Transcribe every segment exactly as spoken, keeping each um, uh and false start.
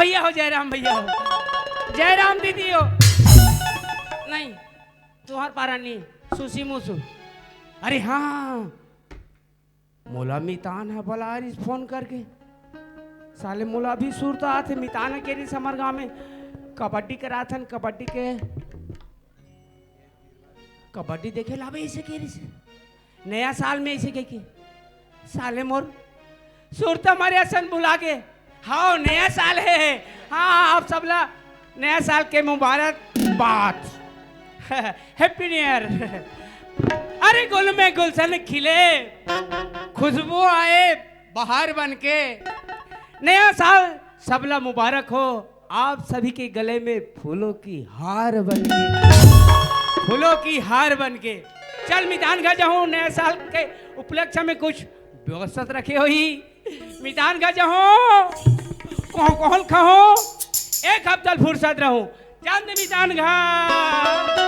भैया हो, जयराम भैया हो, जयराम दीदी हो। नहीं, तुंहर पारा नहीं, सुसी मुसु। अरे हाँ, मोला मितान ह बलारिस फोन करके। साले मोला अभी सुरता आथे, मितान ह केरिस हमर गांव में कबड्डी कराथन, कबड्डी के, कबड्डी देखे लाबे, अइसे केरिस। नया साल में अइसे कहिके साले मोर सुरता मारे असन भुला गे। हव, नया साल हे। हाँ, आप सबला नया साल के मुबारकबाद। Happy New Year। अरे गुल में गुलशन खिले, खुशबू आए बहार बन के। नया साल सबला मुबारक हो, आप सभी के गले में फूलों की हार बन के, फूलों की हार बन के। चल मितान घर जाहूँ, नया साल के उपलक्ष्य में कुछ व्यवस्था रखे होही। मितान घर जाहूँ, कौन कौन खाहूँ, एक हफ्ता फुर्सत रहूँ। चंद मितान घर।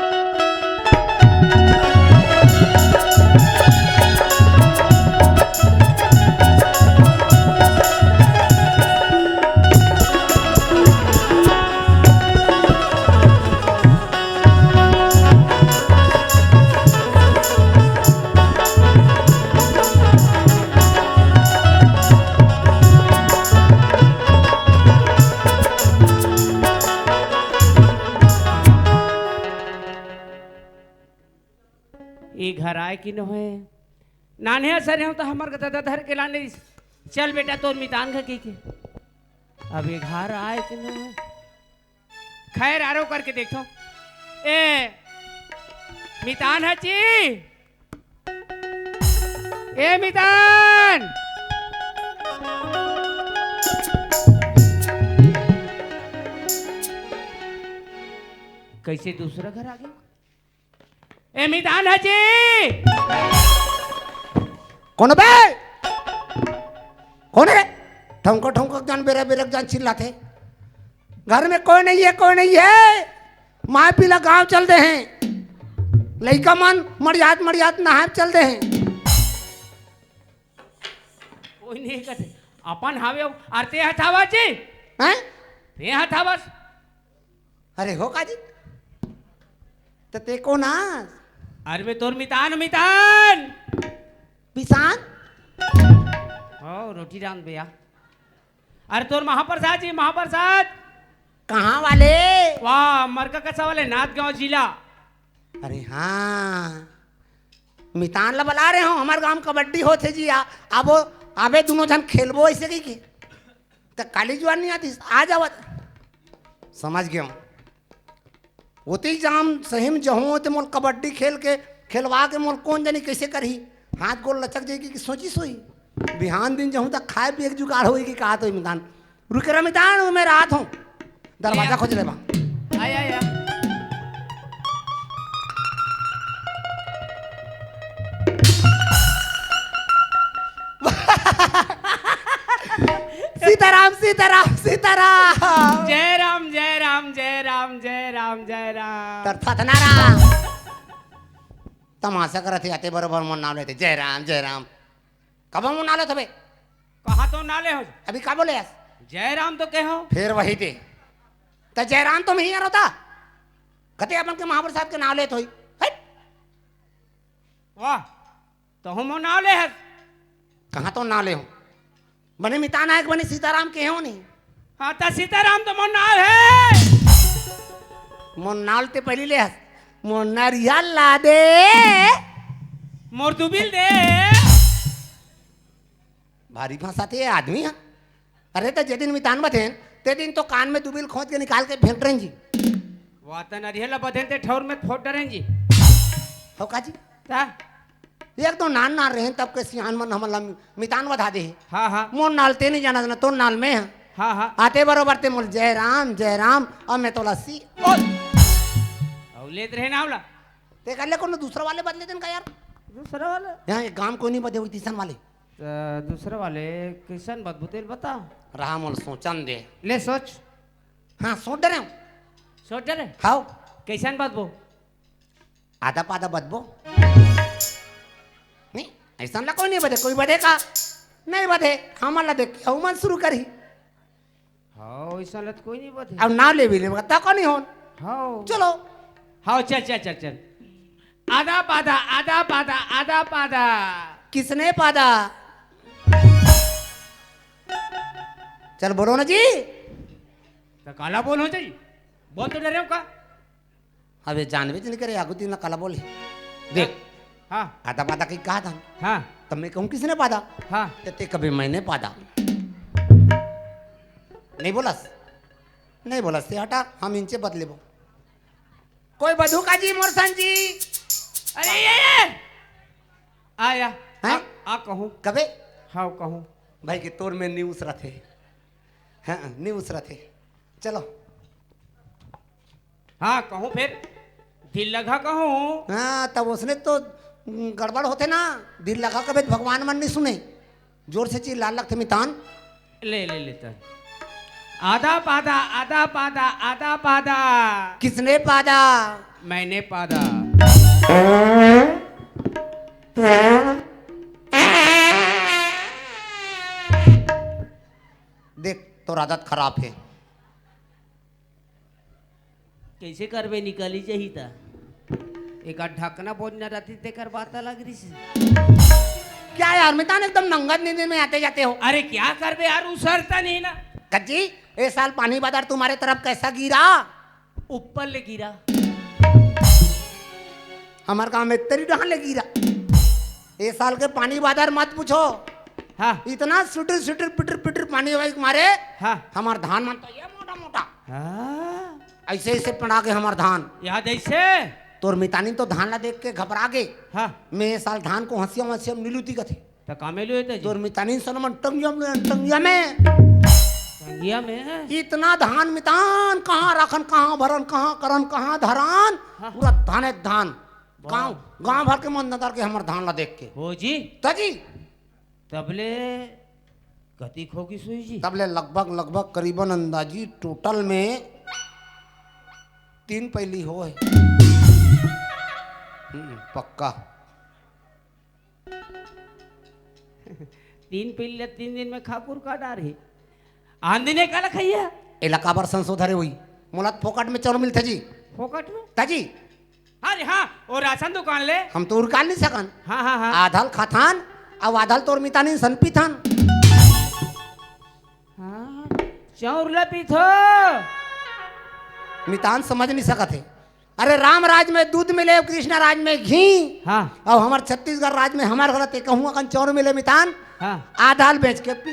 ये घर आए कि नोहे? नान्हे सरे हो तो हमर ददा धर के लाने, "चल बेटा, तोर मितान घर," कहिके। अब ये घर आए कि नोहे? खैर, आरो करके देखो। ए मितान हची, ए मितान, कइसे दूसरा घर आ गे? ए मितान हची। कोन बे? कोन हे? ठौंका ठौंका जान, बेरा बेरा जान चिल्लाथे। घर में कोई नहीं है, कोई नहीं है। माय पीला गांव चल दे हैं। लइका मन मड़ियात मड़ियात नहाए चल दे हैं। कोई नहीं कहते। अपन हावे हो, अरे ते हथावा जी। हैं? ते हथावस। अरे हो का जी? त ते कोन आस? अरे मैं तोर मितान, मितान। पिसान? हो, रोटी रांध बे या। अरे तोर महाप्रसाद जी, महाप्रसाद। कहाँ वाले? वाह, मरका कसा वाले, नांदगांव जिला। अरे हाँ, मितान ला बला रहे हो, हमर गांव कबड्डी होथे जी, आ, आबो, आबे दुनों झन खेलबो अइसे कहिके। त काली जुआर नहीं आतिस, आ जावत। समझ गेंव। ओती जाम सही में जहूं ते मोल कबड्डी खेल के, खेलवा के मोल कोन जनी कइसे करही। हाथ गोड़ लचक जाही कि सोचिस होही। बिहान दिन जहूं त खाए पिए के जुगाड़ होही कि कहा तो मितान। रुके रह मितान, मैं रात हूँ। दरवाजा खोज ले बा। आय, आय, आय। सीताराम, सीताराम, सीताराम। जय राम, जय राम, जय राम, जय राम, जय राम। तर थथना राम। तमाशा करत हे, आते बरोबर मोर नाव लेथे, जय राम, जय राम। कब मोर नाव लेथो बे? कहाँ तो नाव ले हो? अभी का बोले हस? जय राम तो कहे हो। फिर वही दे। त जय राम तो मैं ही रोता। कते अपन के महाप्रसाद के नाव लेत होही। हट। वाह। तहूँ मोर नाव ले हस। कहाँ तो नाव ले हो? बने मितान आय के बने सीताराम कहे हो नहीं। हाँ, त सीताराम तो मोर नाव हे। मोर नाव ते पहिली ले हस। मोर नरिया ला दे। मोर दुबिल दे। भारी भाषा ते आदमी हे। अरे त जे दिन मितान बधेन, ते दिन तो कान में दुबिल खोंच के निकाल के फेंक डरेन जी। वाह, त नरिया ला बधेन ते ठौर में फोड़ डरेन जी। हो का जी? त एक तो नान नान रहेन, तब के सियान मन हमन ला मितान बधा दे हे। हाँ, हाँ। मोर नाव ते नहीं जानस ना, तोर नाव मैं हा। हाँ, हाँ। आते बरोबर ते मोला जय राम, जय राम, अब मैं तोला सी। ओए! अउ लेत रहे नाव ला। ते कर ले कोनो दूसरा वाले बदले देन का यार। दूसरा वाले? यहाँ एक गांव कोई नहीं बदे हुई तीसन वाले। त दूसरा वाले कइसन बदबू तेल बता। रहा मोला सोचन दे। ले सोच। हाँ, सोच डरे हूँ। सोच डरे? हाव। कइसन बदबू? आधा पाधा बदबो। नहीं, अइसन ला कोई नहीं बदे, कोई बदे का? नहीं बदे, हमन ला देख के अउ मन शुरू करही। हाँ, वैसा लत कोई नहीं बात है। अब नाम ले भी ले, बता कौन ही होन? हाँ। चलो। हाँ, चल, चल, चल, चल। आधा पाधा, आधा पाधा, आधा पाधा। किसने पाधा? चल बोलो ना जी। तो काला बोल हो जाई। बोल तो डरे हो का? अबे जानबे तो नहीं करे, आगू तीन काला बोले। देख। हाँ। आधा पाधा की कहा था। हाँ। तब मैं कहूँ किसने पाधा? हाँ। तो ते कभी मैंने पाधा। नहीं बोलस? नहीं बोलस, ते हटा, हम इनसे बदले वो। कोई बधु का जी मोर सन जी। अरे ये, ये। आया। हैं? आ, आ कहूँ। कबे? हाँ, कहूँ। भाई के तोर में न्यूज़ रथे। हाँ, न्यूज़ रथे। चलो। हाँ, कहूँ फिर। दिल लगा कहूँ। हाँ, तब उसने तो गड़बड़ होते ना। दिल लगा कबे तो भगवान मन नहीं सुने। जोर से चिल्ला लगथे मितान। ले, ले, ले त। आधा पाधा, आधा पाधा, आधा पाधा। किसने पाधा? मैंने पाधा। देख, तोर आदत खराब हे। कइसे करबे, निकली जाही त। एक आध ढकना बोझ न रहती, तेकर बात अलग रहिस। क्या यार, मितान एकदम नंगत नींद में आते जाते हो। अरे क्या करबे यार, उसरता नहीं ना। कज्जी, ए साल पानी बादर तुम्हारे तरफ कैसा गिरा? ऊपर ले गिरा। हमर गांव में तेरी डहान ले गिरा। ए साल के पानी बादर मत पूछो। हाँ। इतना सुटर सुटर पिटर पिटर पानी होए के मारे। हाँ। हमर धान मन तो ये मोटा मोटा। हाँ। ऐसे ऐसे पड़ा के हमर धान। याद ऐसे? तोर मितानी तो धान ला देख के घबरा गे। हाँ। मैं ए साल धान को हंसिया वंसिया में नी लूती कथे। त का में लुए त जी? तोर मितानी सन मन टंगिया में, टंगिया में। टंगिया में? इतना धान मितान, कहाँ राखन, कहाँ भरन, कहाँ करन, कहाँ धरन, हाँ। पूरा धाने धान। वाह। गांव, गांव भर के मन नदर के हमर धान ला देख के। हो जी। त जी। तबले कतिक हो गिस होही जी? तबले लगभग, लगभग करीबन अंदाजी टोटल में तीन पैली होय। हम्म, पक्का। तीन पैली ला तीन दिन में खाकुर का डारही। आन दिन काला खइया? एला काबर संसो धरे होही? मोला त फोकट में चाउर मिलथे जी। फोकट में? त जी। अरे हाँ, ओ राशन दुकान ले। हम तो उरकाल नहीं सकन। हाँ, हाँ, हाँ। आधल खाथन, अउ आधल तोर मितानी सन पीथन। हाँ, चाउर ला पीथो। मितान समझ नहीं सकत हे। अरे राम राज में दूध मिले, कृष्णा राज में घी। हाँ। अउ हमर छत्तीसगढ़ राज में हमर घर ते कहूँ अकन चाउर मिले मितान। हाँ। आधल बेच के पी।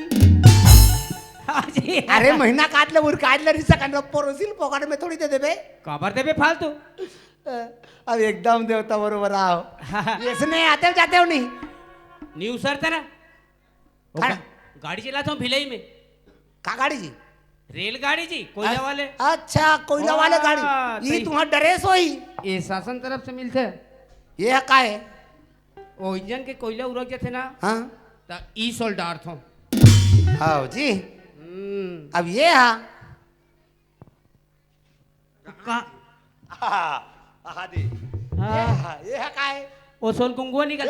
हाँ जी। अरे महीना काट ले, उरकाट ले नहीं सकन, परोसिल फोकट में थोड़ी दे देबे। काबर देबे फालतू? अब एकदम देवता बरोबर आओ। इसने आते हो जाते हो नहीं? नहीं उसरता ना। वो खड़ा। गा-, गाड़ी चलाता हूँ भिलाई में। का गाड़ी जी? रेलगाड़ी जी, कोइला अ-, वाले। अच्छा, कोइला वाले गाड़ी। हाँ, ये सही। तुम्हारा ड्रेस होई? ये शासन तरफ से मिलथे। ये है का है? वो इंजन के कोइला उरक जाथे ना। हाँ। त ई सोल डारथो। हाँ जी। हम्म। अब ये हा। का? आहा, आहा दी। हाँ। ये हा, ये हा का है? वो सोल कुंगुआ निकल।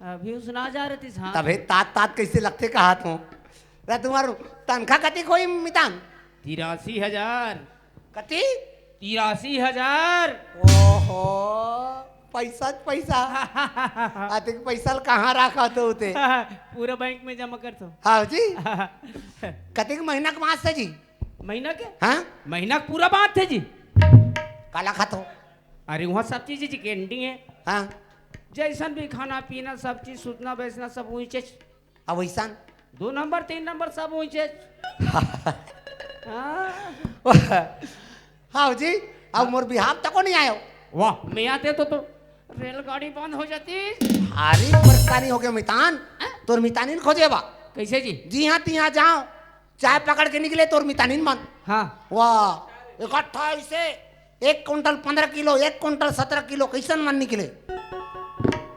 अभी उसना जा रही थी, हाँ। तभे तात तात कैसे लगथे कहा तू? रे तुम्हार तनखा कतिक होई मितान? तिरासी हजार। कति? तिरासी हजार। ओहो, पैसा त पैसा। अतिक पैसा ल कहाँ राखत हो ते? पूरा बैंक में जमा करथो। हाँ जी। कतिक महीना के बांचथे जी? महीना के? हाँ? महीना के पूरा बांचथे जी। काला खाथो? अरे वहाँ सब चीज जी कैंटीन है। हाँ। जैसन भी खाना पीना, सब चीज, सुतना बैसना, सब वहीं चीज। अब वैसन? दो नंबर, तीन नंबर, सब वहीं चीज। हाँ। हाँ जी, अब मोर बिहाव तको नहीं आयो। वाह, मैं आते तो, तो रेलगाड़ी बंद हो जाती। भारी परेशानी हो गया मितान। हाँ? तोर मितानी न खोजे बा। कैसे जी? जी हाँ, ती हाँ जाओ, चाय पकड़ के निकले तोर मितानी मन। हाँ। वाह, इकट्ठा ऐसे एक कुंटल पन्द्रह किलो, एक कुंटल सत्रह किलो, कैसन मन निकले?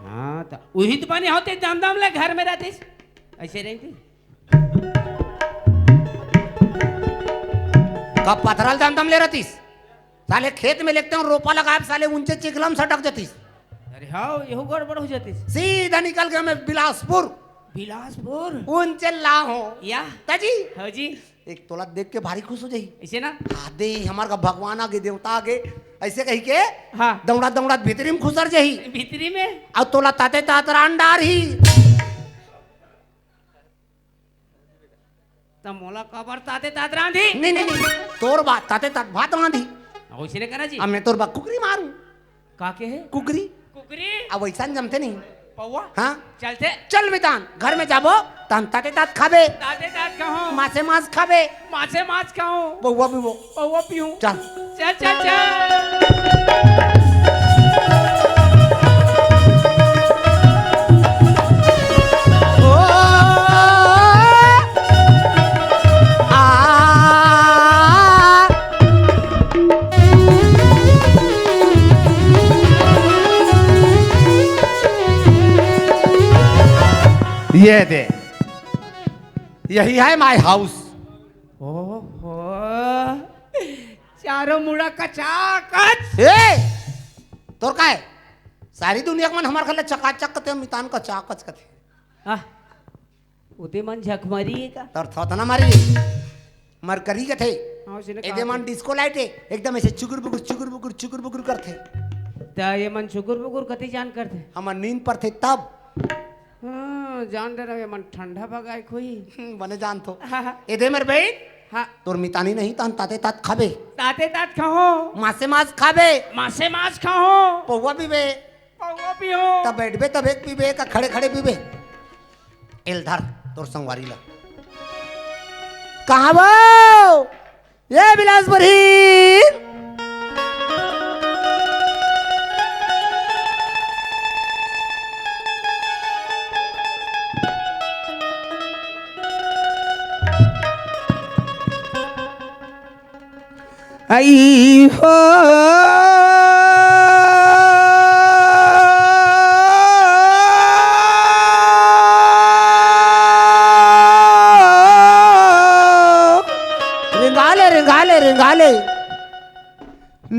हाँ, तो वही तो बने होते, दम दम ले घर में रहते, ऐसे रहते। कब पथरल दम दम ले रहतीस? साले खेत में लेगते हो, रोपा लगाए, साले ऊंचे चिखलम सटक जातीस। अरे हाँ, यहू गड़बड़ हो जातीस। सीधा निकल के हमें बिलासपुर। बिलासपुर। उन चल ला हो। या। ताजी। हाँ जी। एक तोला देख के भारी खुश हो जाही। ऐसे ना? हाँ, दे, हमर का भगवान आगे, देवता आगे, ऐसे कही के हाँ। दौड़त दौड़त भीतरी में खुसर जाही। भीतरी में? अउ तोला ताते तात रांध डारही। त मोला काबर ताते तात रांधी? नहीं, नहीं, नहीं, तोर बात ताते तात भात रांधी। वैसे नहीं करना जी। अब मैं तोर बा कुकरी मारूं। का के है? कुकरी। कुकरी? अब वैसा न जमते नहीं। पौवा? हाँ? चलते। चल मितान, घर में जाबो, तहन ताते तात खाबे। ताते तात खाहूं। मासे मास खाबे। मासे मास खाहूं। पौवा पीबो। पौवा पीहूं। चल। चल, चल, चल। ओ, आ, ये दे, यही है my house। ओहो, चारों मुड़ा कचाकच। ए, तोर का है? सारी दुनिया के मन हमर घर ले चकाचक कथे, मितान कचाकच कथे। हाँ। उते मन झकमरी हे का? तोर थोथना मारी। मरकरी कथे। हाँ, उसे ने एदे कहा मन था। Disco light हे, एकदम ऐसे चुगुर बुगुर, चुगुर बुगुर, चुगुर बुगुर करथे। त ये मन चुगुर बुगुर कति जान करथे? हमर नींद परथे तब। हाँ, जान डरे ये मन ठंडा भगाए कोई। हम्म, बने जान थो। हाँ, हाँ। एदे मेर बहिन, हाँ। तोर मितानी नहीं तहन ताते तात खाबे। ताते तात खाहूं। मासे मास खाबे। मासे मास खाहूं। पौवा पीबे। पौवा पीहूं। तब बैठबे तब एक पीबे का खड़े खड़े पीबे। एल धर तोर संगवारी ला। कहाँ वो? ये बिलासपुर ही। आई हो। रिंगाले, रिंगाले, रिंगाले।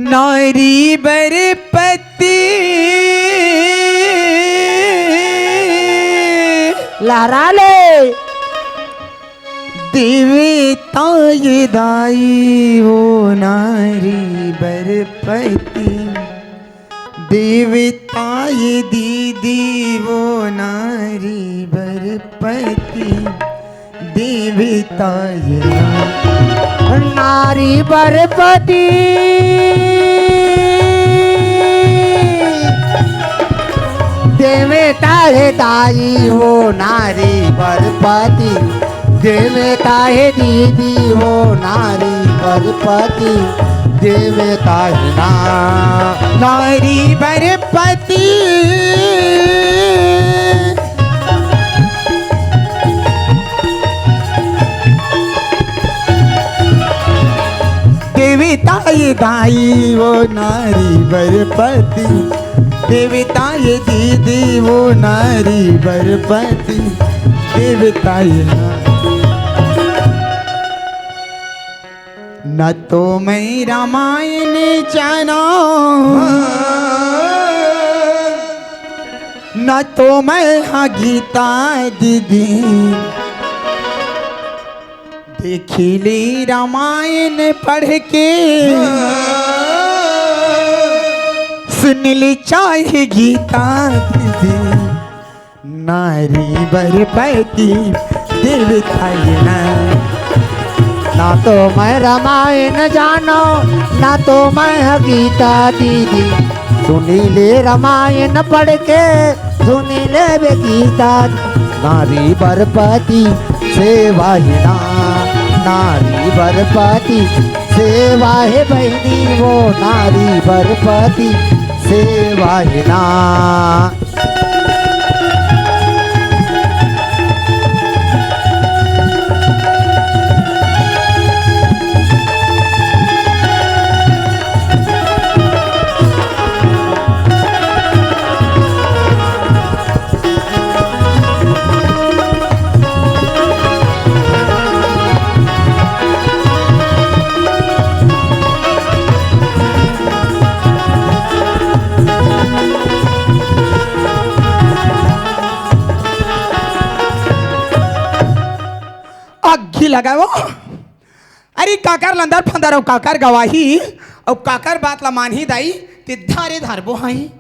नारी बरपति लहरा ले। देवता ये दाई वो नारी बरपति, देवता ये दीदी वो नारी बरपति, देवता ये नारी बरपति, देवता हे दाई वो नारी बरपति, देवता हे दीदी वो नारी बरपति, देवता हे ना नारी बरपति। देवता ये दाई वो नारी बरपति, देवता ये दीदी वो नारी बरपति, देवता ये ना। न तो मैं रामायण जानो, न तो मैं हाँ गीता दीदी। देखिली रामायण पढ़ के, सुनिली चाहे गीता दीदी। नारी बरपति देवता ये ना। ना तो मैं रामायण जानो, ना तो मैं गीता दीदी। सुनिले रामायण पढ़ के, सुनिले बे गीता। नारी बरपति सेवा ये ना, नारी बरपति सेवा हे बहिनी वो, नारी बरपति सेवा ये ना। लगावो। अरे काकर लंदर फंदर अउ काकर गवाही अउ काकर बात ला मानही दाई, ते धारे धारबो हाई।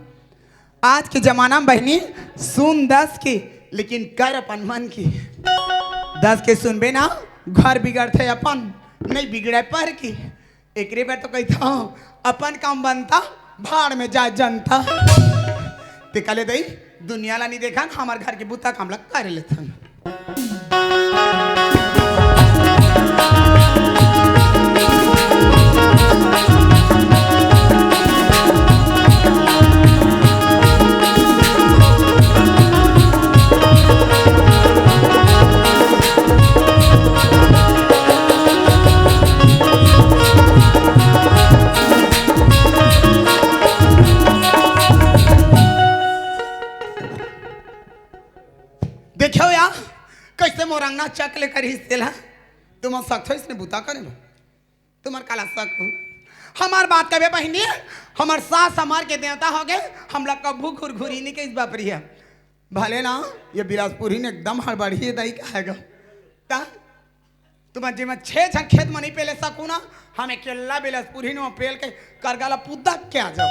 आज के जमाना में बहिनी सुन दस के, लेकिन कर अपन मन के। दस के सुनबे ना, घर बिगड़थे अपन, नहीं बिगड़े पर के। एकरे बर तो कहिथंव, अपन काम बनता, भाड़ में जाए जनता। ते कहले दई, दुनिया ला नहीं देखन, हमर घर के बुता काम ला कर लेथन। देखो यार, कैसे मोर अंगना चक ले करिस तेला। तुम सकथो इसने बुता करे लो। तुम्हार काला शक हो? हमार बात कबे बहिनी, हमार सास हमार के देवता हो गए, हम लोग कभू घुरघुरी नहीं के इस बापरी है। भले ना, ये बिलासपुरी ने एकदम हड़बड़ी है दाई कहेगा। ता? तुम्हार जी में छह छह खेत में नहीं पेले सकू ना, हम अकेला बिलासपुरी ने पेल के करगाला पुद्दा क्या जाओ।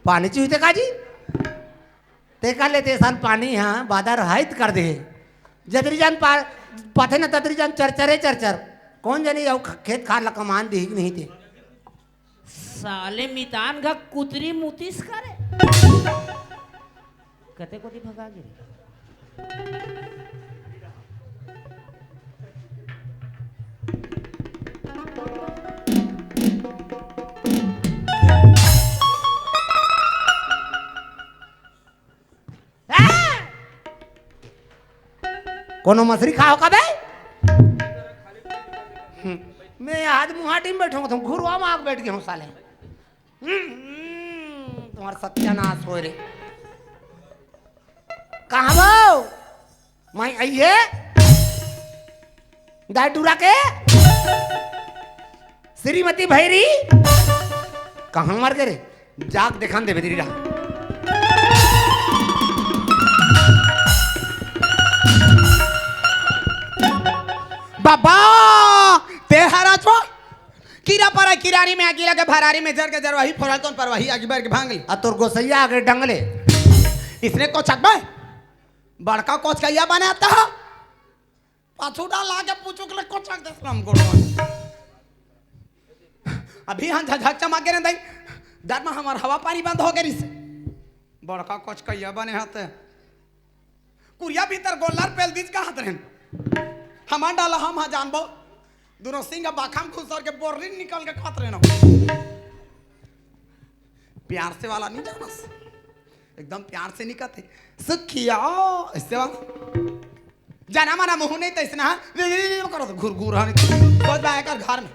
पानी चूहते का जी? ते कर लेते सन पानी, हाँ, बादर हाइत कर दे। जदरी जान पा-, पाथे न तदरी जान चरचरे चरचर। कौन जानी अउ ख-, खेत खार ला कमान दी कि नहीं ते। साले मितान घा कुतरी मुतिस करे। कते कोती भगा गे। कोनो मछरी खाओ का बे? हम्म, मैं आज मुहाटी में बैठा हूँ, तुम घुरवा में आके बैठ गए हो साले। हम्म, तुम्हारा सत्यानाश हो रे। कहाँ वो? मैं आइए। दाई डूरा के? श्रीमती भैरी? कहाँ मर गए रे? जाग देखान देबे दीदी रहा। बाबा, ते हरा छो? कीरा परा किरारी में आगी लगे भरारी में जर के जरवाही फोरा कौन परवाही आगी बर के भांगली। आ तोर गोसैया आगे डंगले। इसने को चकबे? बड़का कोचकैया बने आता है। पाछू डाल आगे पूछू के ले कोचक दे सलाम गोड़। अभी हम झझक चमा के नहीं दई। डर में हमार हवा पानी बंद हो गई से। बड़का कोचकैया बने हते। कुरिया भीतर गोल्लर पेल दीज का हाथ रहन। हमार डाला हम हा जानबो। दोनों सिंह बाखा में घुसर के बोर्री निकल के खात रहन। प्यार से वाला नहीं जानस। एकदम प्यार से नहीं कहते। सुखिया, ऐसे वाला। जाना माना मुंह नहीं तो इसना, वे, वे, वे, वे करो तो घुर घुर हन। सोच बाय कर घर में।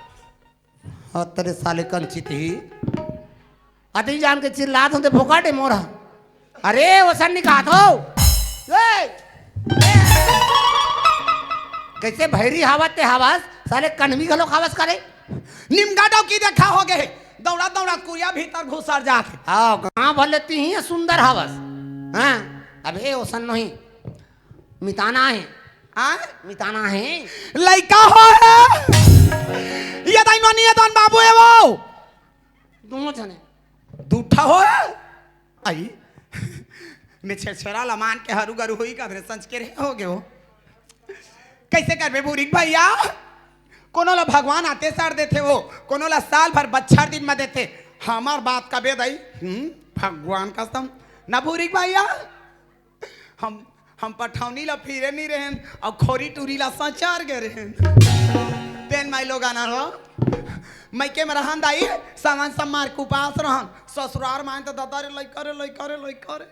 हाँ, तेरे साले कंचित ही। अति जान के चिल्लात होते फोकाटे मोरा। अरे, वो सन निकात हो। ए! कैसे भैरी हावत ते हावस, साले कन्हवी घलो खावस करे। निमगा डौकी देखा हो गए, दौड़ा दौड़ा कुरिया भीतर घुसर जात। हाँ, गाँव भले ती ही सुंदर हावस। हाँ, अबे वो सन नहीं, मिताना है। हाँ? मिताना है। लइका हो है। ये दाई नोनी ये दान बाबू है वो। दोनों जने। दूठा हो है। आई। मैं छेरछेरा लमान के हरू गरू होई का मेरे संच के रहे हो गए हो। कैसे करबे बुरिक भैया? कोनो ला भगवान आते सर देथे वो, कोनो ला साल भर बच्छर दिन में देथे। हमार बात का बेदई, हम्म, भगवान कसम। ना बुरिक भैया, हम, हम पठौनी ला फिरे नहीं रहन, अउ खोरी टूरी ला सचार गए रहन। तेन माई लोग आना हो, मैं के में रहन दाई, सामान सब मार के उपास रहन, ससुरार मान तो दादा रे लइका रे, लइका रे, लइका रे।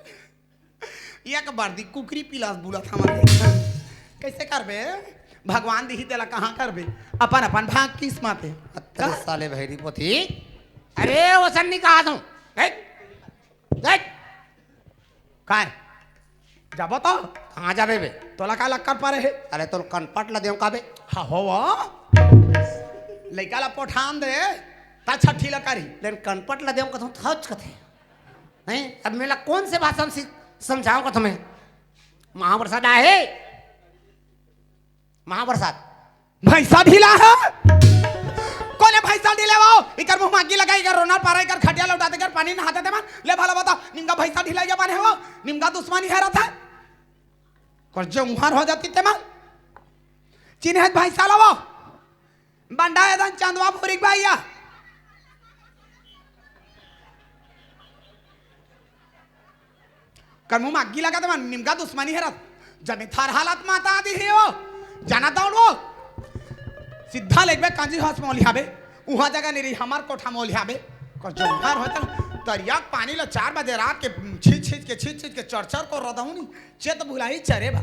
एक बार दी कुकरी पिलास बुला था हमारे। कैसे करबे? भगवान दिही तेला कहाँ करबे? अपन अपन भाग किस्मत हे। अरे साले भैरी पोथी। अरे, ओसन नहीं कहा तू। देख, देख। काय? जाबो तो? कहाँ जाबे बे? तोला का लक्कर परे हे? अरे, तोर कनपट ल देव का बे? हाँ, हो वो। लइका ला पोठान दे, ता छट्ठी ला करी। लेकिन कनपट ल देव कथों, थच कथे। नहीं, अब मेला कौन से भाषा में सि-, समझाऊं का तुम्हें? महाप्रसाद आहे। महाप्रसाद। भैंसा ढीला हे? कोने भैंसा ढीले वो? इकर मुंह मागी लगा, इकर रोना पारा, इकर खटिया लौटा दे, इकर पानी नहाते ते मन। ले भला बता, निमगा भैंसा ढीला या बने हो? निमगा दुश्मनी हे रहता। कर जो उम्हर हो जाती ते मन। चिन्हे भैंसा ला वो। बंडा एदन चंदवा भूरिक भैया। कर मुंह मागी लगा ते मन, निमगा दुश्मनी हे रत। जमे थार हालत माता आदि हे वो। जाना दौड़ वो। सीधा लेगबे कांजी हंस मोलिहाबे। उहाँ जगह नहीं रही, हमार कोठा मोलिहाबे। कर जो उम्हर होता, तरिया के पानी ला चार बजे रात के छींच छींच के, छींच छींच के चर चर कर रहा हूँ नी। चेत भुलाई चरे बा।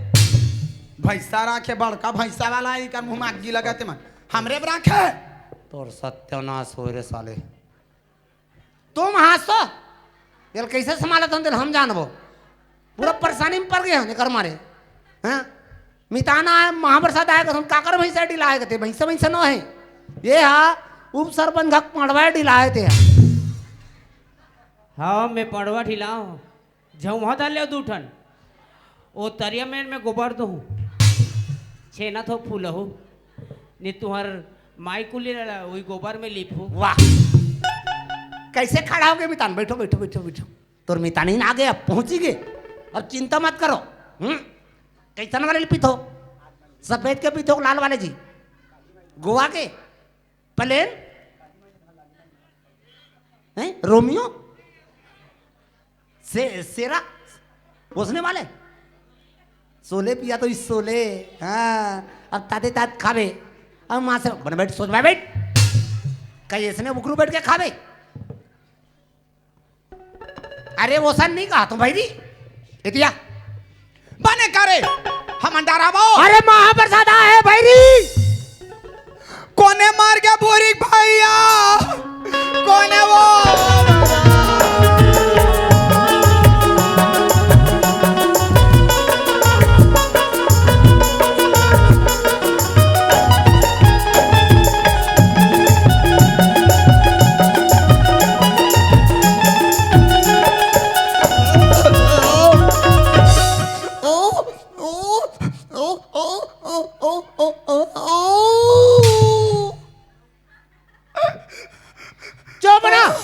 भैंसा राखे बड़का भैंसा वाला, इकर मुंह मागी लगा ते मन। हमरे बर राखे। तोर सत्यानाश होय रे साले। तुम हंसो। एला कैसे संभालत हन तेला हम जानबो। पूरा परेशानी में पड़ गए हन एकर मारे। हाँ? मितान आय, महाप्रसाद आय, कथन काकर भैंसा ढिलाय कथे, भैंसा, भैंसा नो हे। ये हा उप सरपंच का पड़वा ढिलाय ते हा। हाँ, मैं पड़वा ढिलाओं। झउहा धर ले दू ठन। ओ तरिया में मैं गोबर दूँ। छेना थो फूलहू। ने तुहर माई कुली ला ओई गोबर में लिपहू। वाह। कैसे खड़ा हो गए मितान? बैठो, बैठो, बैठो, बैठो। तोर मितान ही ना आ गए, अब पहुंची गए। अब चिंता मत करो। हम्म? कैसन वाले पीथो? सफेद के पीथो, लाल वाले जी? गोवा के? प्लेन? हैं? रोमियो? से-, सेरा? ओसने वाले? सोले पिया तो इस सोले। हाँ, अब ताते तात खाबे। अब माँ से, बन बैठ, सोच, बैठ। कहीं ऐसने बुकरू बैठ के खाबे। अरे, ओसन नहीं कहा तो भैरी। एतिया। बने करे, हम डराबो। अरे, महाप्रसाद आहे भैरी। कोने मार के भूरी भैया? कोने वो? चुप ना।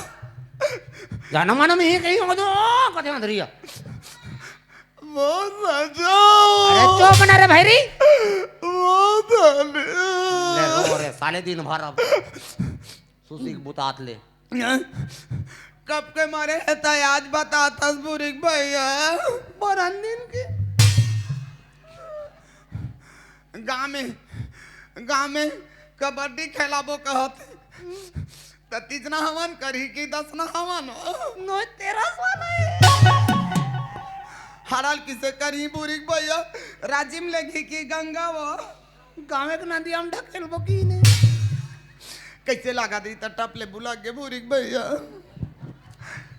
जाना माना में ये कहीं हो तो कथे अंदरिया। बहुत सजो। अरे चुप ना रे भैरी। बहुत ले रो रे साले दिन भर अब। सुसी के बुतात ले। कब के मरे हे त आज बताथस भूरी भैया। बरन दिन के। गाँव में, गाँव में कबड्डी खेलाबो कहत। त तीजना हवन करही कि दसना हवन? नो, तेरह वाला हे। हड़ल किसे करही भूरी भैया? राजिम लेगही कि गंगा वो? गाँव के नदिया में ढकेलबो कि नहीं? कैसे लागा दी त टप ले बुला के भूरी भैया।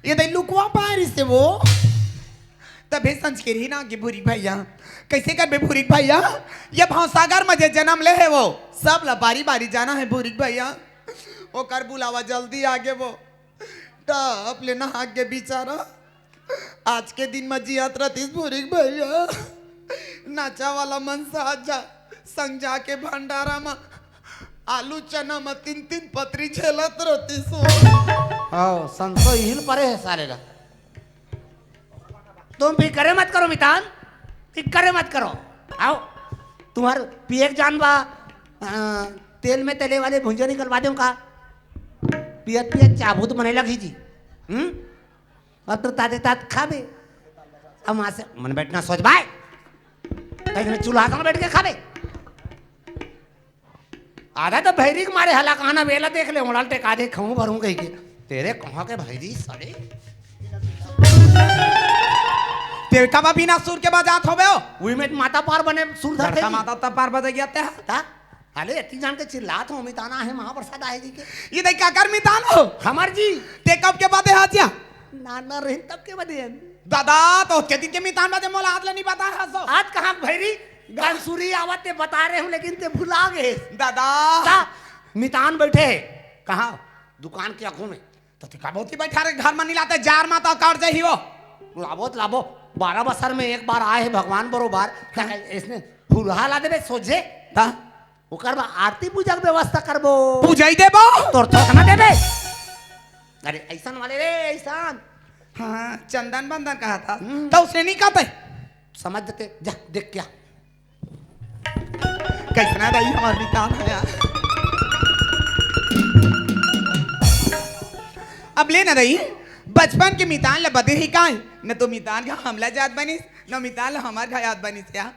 ये दे लुकवा पारी से वो। तभे संस्कृति ना के भूरी भैया। कैसे करबे भूरी भैया? ये भवसागर में जे जन्म ले हे वो, सब ला बारी बारी जाना हे भूरी भैया। ओकर बुलावा जल्दी आगे वो। टप ले नहा के बिचारा। आज के दिन म जियत रतिस भूरी भैया। नाचा वाला मन साथ जा, संग जाके भंडारा म आलू चना म तीन तीन पतरी झेलत रतिस हो। हाँ, संसो इहिल परे हे साले ला। तुम फिक्रे मत करो मितान, फिक्रे मत करो। आओ, तुम्हार पिए के जान बा, अ, तेल में तले वाले भुंजा निकलवा देव का? पियत पियत चाबूत बने लगी जी। हम्म? अब तो ताते तात खाबे। अब वहां से मन बैठना सोच भाई। कहीं चूल्हा संग बैठ के खाबे। आधा तो भैरी के मारे हला कहा ना वेला देख ले, ओड़ल टेका दे, खाऊं भरूं कही के। तेरे कहाँ के भैरी सड़े? ते काबर बिना सुर के बजात होबे हो? उही में माता पार बने सुर धरथे लड़का जी। माता तब पार बजे गया ते हा? ता? अरे, इतनी जान के चिल्लात हो, मितान आहे, महाप्रसाद आहे जी के। ये देख, काकर मितान हो? हमर जी। ते कब के बदे हा जिया? नाना रहिन तब के बदे हन। दादा, तो के दिन के मितान बदे मोला आज ले नहीं बता हा सो। आज कहाँ भैरी? बांसुरी आवत ते बता रहे हूँ, लेकिन ते भुला गए। दादा। ता? मितान बैठे हे। कहाँ? दुकान के आगू में। तो ते का बोती बैठा रे, घर में नहीं लाते, जार माता काट जाही वो। लाबो त लाबो, बारह बसर में एक बार आए हे भगवान बरोबर, ता इसने फुलहा ला देबे सोझे। ता? ओकर बाद आरती पूजा के व्यवस्था करबो। पूजा ही देबो। तोर थोक ना देबे। अरे, ऐसन वाले रे, ऐसन। हाँ, चंदन बंदन कहा था। हम्म। तो उसने नहीं कहते। समझ देते, जा, देख क्या। कैसना दाई हमार मितान हे यार। अब ले ना दाई, बचपन के मितान ले बदे ही काहे? न तो मितान के हमला जात बनिस, न मितान ले हमार घर याद बनिस यार।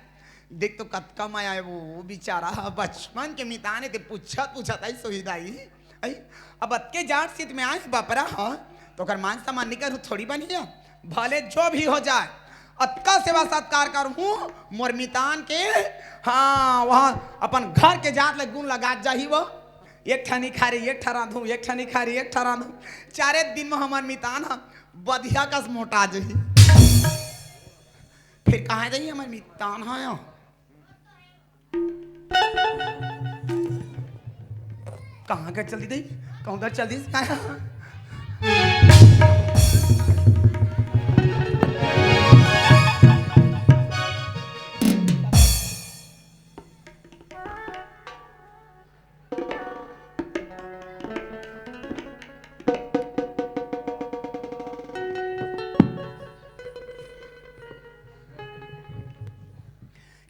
देख तो कतका मया हे वो, वो बेचारा ह बचपन के मितान हे ते पूछत पूछत आई सोही दाई। आई, अब अतके जाट सीत में आए बपरा ह, तो ओकर मान सम्मान नहीं करू थोड़ी बनी हे। भले जो भी हो जाए, अतका सेवा सत्कार करूँ मोर मितान के। हाँ, वहाँ अपन घर के जात ले गुण लगात जाही वो। एक ठा नहीं खा रही, एक ठा रांधू, एक ठा नहीं खा रही, एक ठा रांधू। चारे दिन में हमार मितान ह बधिया कस मोटा जाही। फिर कहाँ जाही हमार मितान ह? कहाँ के चल दी? कहूँ तो चल दी।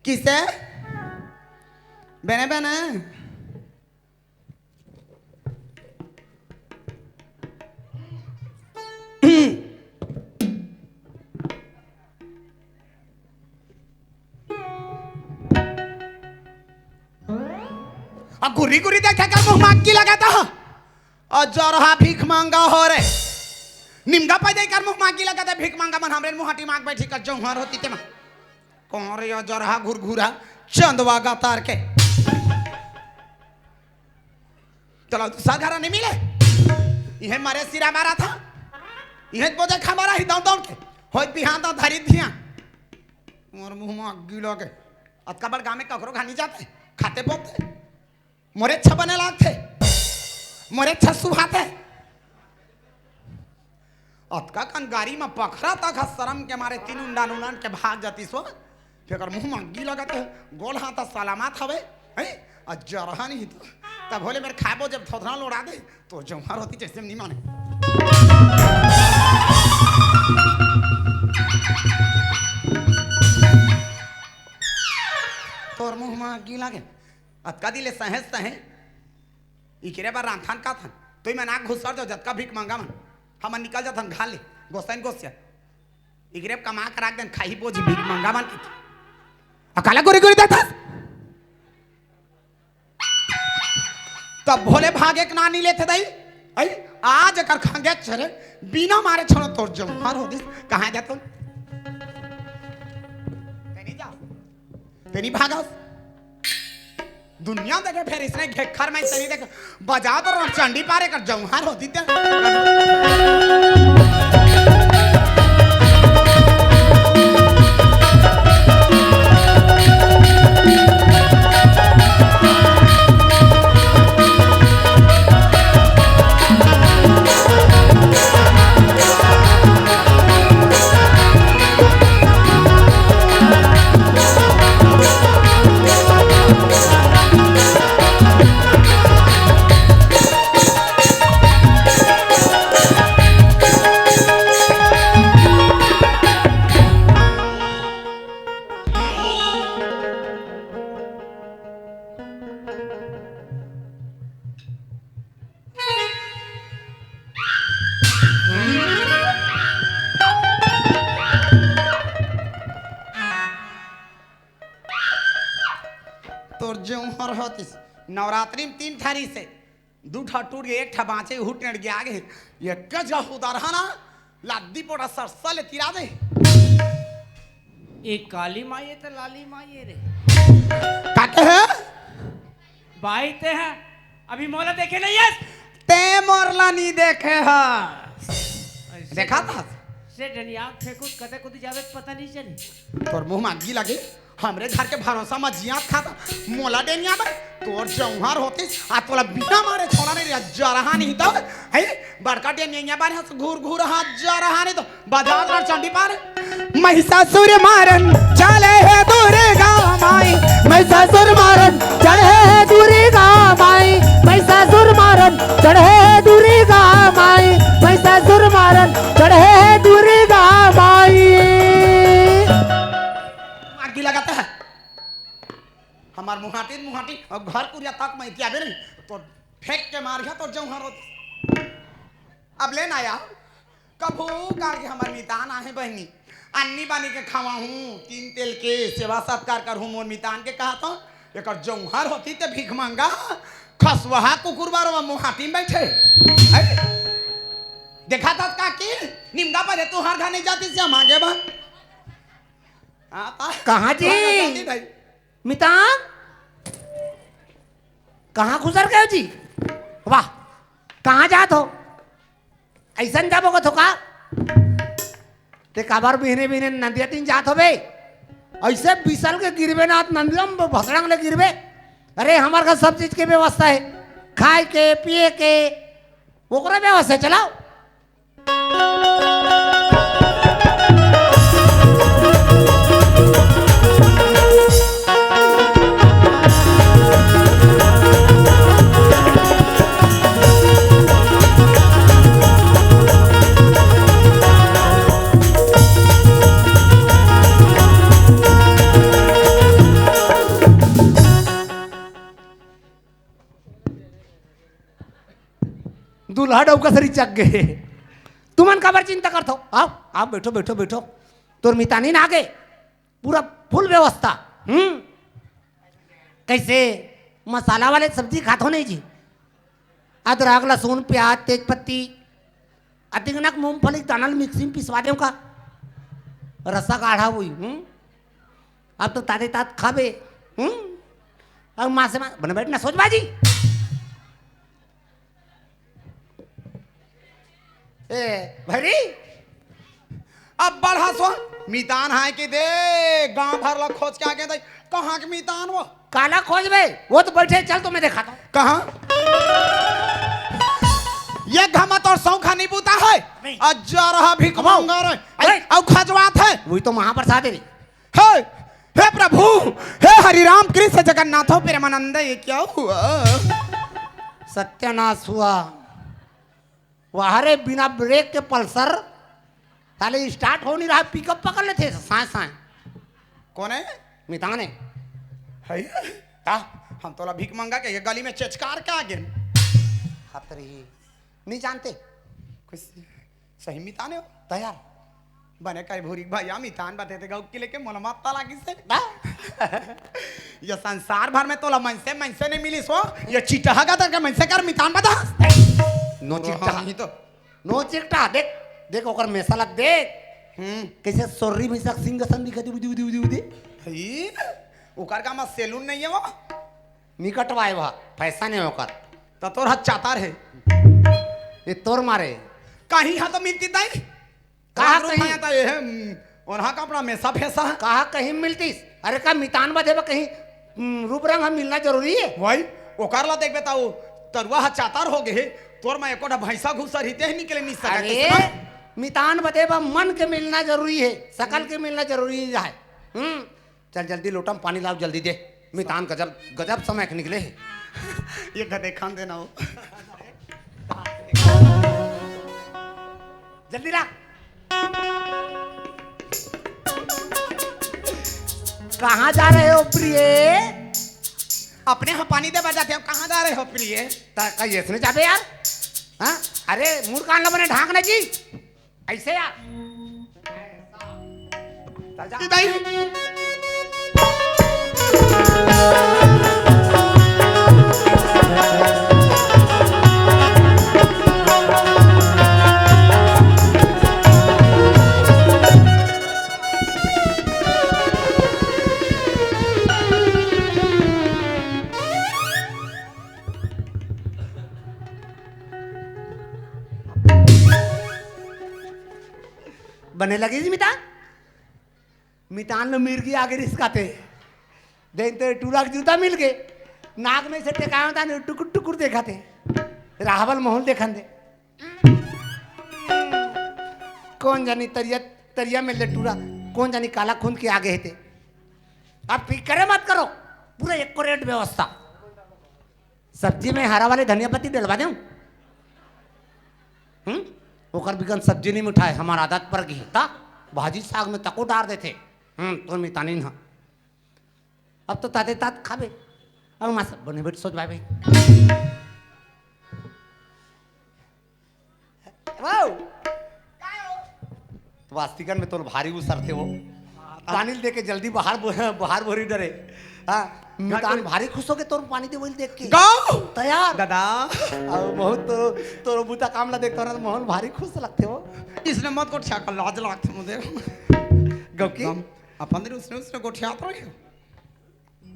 किसे? बने बने। आ गुरी गुरी देखे कर मुँह माग की लगा था। और जरहा भीख मांगा हो रे। निमगा पैदा कर मुँह माग की लगा था, भीख मांगा मन हमरे मुँह हटी माग बैठी कर जौहर होती ते मा। कौन रे यो जरहा घुरघुरा चंदवा गतार के। चलो दूसरा घर नहीं मिले। इहे मरे सिरा मारा था। इहे बोझे खा मारा ही दौड़ दौड़ के। होई बिहान तो धरी धिया। मोर मुँह में अग्गी लगे। अतका बड़ गाँव में ककरो घर नहीं जाते। खाते बोते। मोरे अच्छा बने लागथे। मोरे अच्छा सुहाथे। अतका कन गाड़ी में पखरा तक ह शरम के मारे तीन उंडा नुनन के भाग जाती सो। फेकर मुँह में अग्गी लगत हे। गोल हाथ सलामत हवे। हैं? आ जरहा नहीं तो। तब बोले मेरे खाबो जब थोथना लोड़ा दे। तोर जौहर होती जैसे नहीं माने। तोर मुँह में अग्गी लागे। अतका दिले सहे सहे। इकरे बर रांधथन का थन। तो मैं नाक घुसर जाओ जतका भीख मांगा मन। हमन निकल जाथन घर ले। गोसाइन गोसिया। इकरे कमा के राख देन खाही बोझी भीख मांगा मन की। अकाला गोरी गोरी देखथस। तब भोले भागे के नानी लेथे दाई। आई, आज कर खांगे चरे, बिना मारे छोड़ो तोर जौहर हो दिस। कहाँ जातो? तेनी जा। तेनी भागस। दुनिया देखे फेर इसने घेखर में तेनी देखे। बजा तो रण चंडी पारे कर जौहर हो दिते। तोर जौहर होतिस, नवरात्रि में तीन ठा रिहिसे, दू ठा टूट गे, एक ठा बाँचे, हुट नेट गे आगे। ये कजा उदारहा ना, लादी पोटा सरसा ले तिरा दे। ए काली माई ए त लाली माई ए रे। का कहे? बाई ते ह अभी मोला देखे नहीं हस? ते मोर ला नहीं देखे हस। ऐसे देखा था? से डनिया फेंकू कते कुदी जावे पता नहीं चली। तोर मुंह मांगी लगे। हमरे घर के भरोसा म जियात खात मोला डेनिया बे। तोर जौहर होतिस आ तोला बिना मारे छोड़ा नहीं रे, जरहा नहीं तो। है बड़का डेनिया बारे हस घूर घूर हाथ जरहा नहीं तो। बजाज राज चंडी पार। महिषासुर मारन चले हे दुर्गा माई। महिषासुर मारन चढ़े हे दुर्गा माई। महिषासुर मारन चढ़े हे दुर्गा माई। महिषासुर मारन चढ़े हे दुर्गा माई। आगी लगाता है हमार मुहाटी मुहाटी और घर कुरिया तक मैं क्या बे नहीं तो फेंक के मार गया तो जौहर होत। अब ले ना यार, कभू काल के हमर मितान आहे बहिनी, अन्नी बानी के खवाहूं, तीन तेल के सेवा सत्कार करहूं, मोर मितान के कहा तो एकर जौहर होती ते भीख मांगा, खसवहा कुकुर बारो मुहाटी में बैठे। है? देखा था काकी, निमगा पर तू हर घर नहीं जाती से मांगे बा। हाँ, ता-, कहाँ जी? कहाँ जाती भाई? मितान? कहाँ खुसर गए हो जी? वाह, कहाँ जात हो? अइसन जाबो कथो का? ते काबर बिहने बिहने नंदिया तीन जात होबे? अइसे बिसल के गिरबे ना, नंदिया में भसड़ंग ले गिरबे। अरे, हमर घर सब चीज के व्यवस्था है, खाए के, पिए के, ओकरे व्यवस्था है, चलाओ। दूल्हा डौका सरी चक गए। तुमन काबर चिंता करथो? आओ, आओ, बैठो, बैठो, बैठो। तोर मितानी ना आगे, पूरा फुल व्यवस्था। हम्म, कैसे मसाला वाले सब्जी खाथो नहीं जी? अदरक, लहसुन, प्याज, तेज पत्ती, अतिकनक मूंगफली के दाना ल मिक्सी में पिसवा देव का? रसा गाढ़ा हुई। हम्म, अब तो ताते तात खाबे। हम्म, अब माँ से माँ बने बैठ ना सोच बाजी। ए भरी, अब बढ़ा सो मितान हाय कि दे, गांव भर ला खोज के आगे दे, कहाँ के मितान वो? काला खोजबे, वो तो बैठे, चल तो मैं दिखाता हूँ। कहाँ? ये घमा तोर सौखा नहीं बूता है। नहीं। अज्जा रहा भिख अब आओ। मांगा रहे। अरे। अउ खजवात है। वही तो महाप्रसाद है रे। हे, हे प्रभु, हे हरि राम कृष्ण जगन्नाथो प्रेमानंद, ये क्या हुआ? सत्यानाश हुआ। वाह रे, बिना ब्रेक के पल्सर, साले स्टार्ट हो नहीं रहा, पिकअप पकड़ लेथे साए साए। कौन है? मितान है। है? का? हम तोला भीख मंगा के ये गली में चेचकार के आ गेन। हतरी, नहीं जानते? कुछ सही मितान है हो? तैयार। बने कहे भूरी भैया मितान बते थे गौ के लेके मोला मत्ता लागी से। का? ये संसार भर में तोला मनसे, मनसे नहीं मिली सो, ये चिटहा का तरह मनसे कर मितान बता। नो चिट्टा। हाँ, ही तो। नो चिट्टा, देख, देख ओकर मेसा लग देख। हम्म। कैसे सोर्री में सक सिंह सन दिखा दे, उदी, उदी, उदी, उदी। हई, ओकर का मा सैलून नहीं है वो? नहीं कटवाए वह, फैशन है ओकर। तो तोर हाथ चातार है। ये तोर मारे। कहीं हाथ तो मिलती दाई। कहाँ कहाँ कहीं? रुपया था ये, हम्म, ओन्हा का अपना मेसा फैसा। कहाँ कहीं मिलतीस? अरे का मितान बदे बा कहीं, हम्म, रूप रंग हम मिलना जरूरी है? वही, ओकर ला देखबे ता वो तरुआ ह चातार हो गए, तोर में एको ठा भैंसा घुसर ही ते निकले नहीं सकत अरे, इसमें। मितान बदे बा मन के मिलना जरूरी है, सकल के मिलना जरूरी है। हम्म, चल जल्दी लोटा में पानी लाओ, जल्दी दे। मितान गजब, गजब समय के निकले हे। ये गधे खान देना हो। जल्दी ला। कहाँ जा रहे हो प्रिय? अपने यहाँ पानी देवा जाते हो, कहाँ जा रहे हो प्रिय? ता का ये सुने जाबे यार? हाँ? अरे मुड़ कान ला बने ढांक ना जी। ऐसे यार। चल जा। बने लगे जी मितान। मितान लो मिर्गी आगे रिसकाथे। देन तो टूरा के जूता मिल गए। नाक में से टेकावत हे, टुकुर टुकुर देखाथे। राहबल महूँ ल देखन दे। कोन जानी तरिया, तरिया में ले टूरा, कोन जानी काला खूंद के आगे हे ते। अब फिक्रे मत करो, पूरा एक्यूरेट व्यवस्था। सब्जी में हरा वाले धनिया पत्ती डलवा देंव। हम्म? ओकर बिगन सब्जी नहीं मिठाए, हमार आदत पर गई। ता भाजी साग में तको डार देथे। हम्म, तो मितानिन ह। अब तो ताते तात खाबे। अब मास बने बैठ सोच भाई भाई। वाओ। वास्तिकन में तोर भारी उसरथे वो। पानी ल दे के जल्दी बाहर बो-, बाहर बोरी डरे। हाँ, मितान भारी खुश हो के तोर पानी दे वही देख के। गौ! तैयार। दादा। अब बहुत तो तोर बुता काम ला देखता ना तो महूँ ल भारी खुश लगथे वो। इसने मत को छाका लाज लागथे मुझे। गौ की? एकदम। अपन दिन उसने, उसने गोठियात रहे।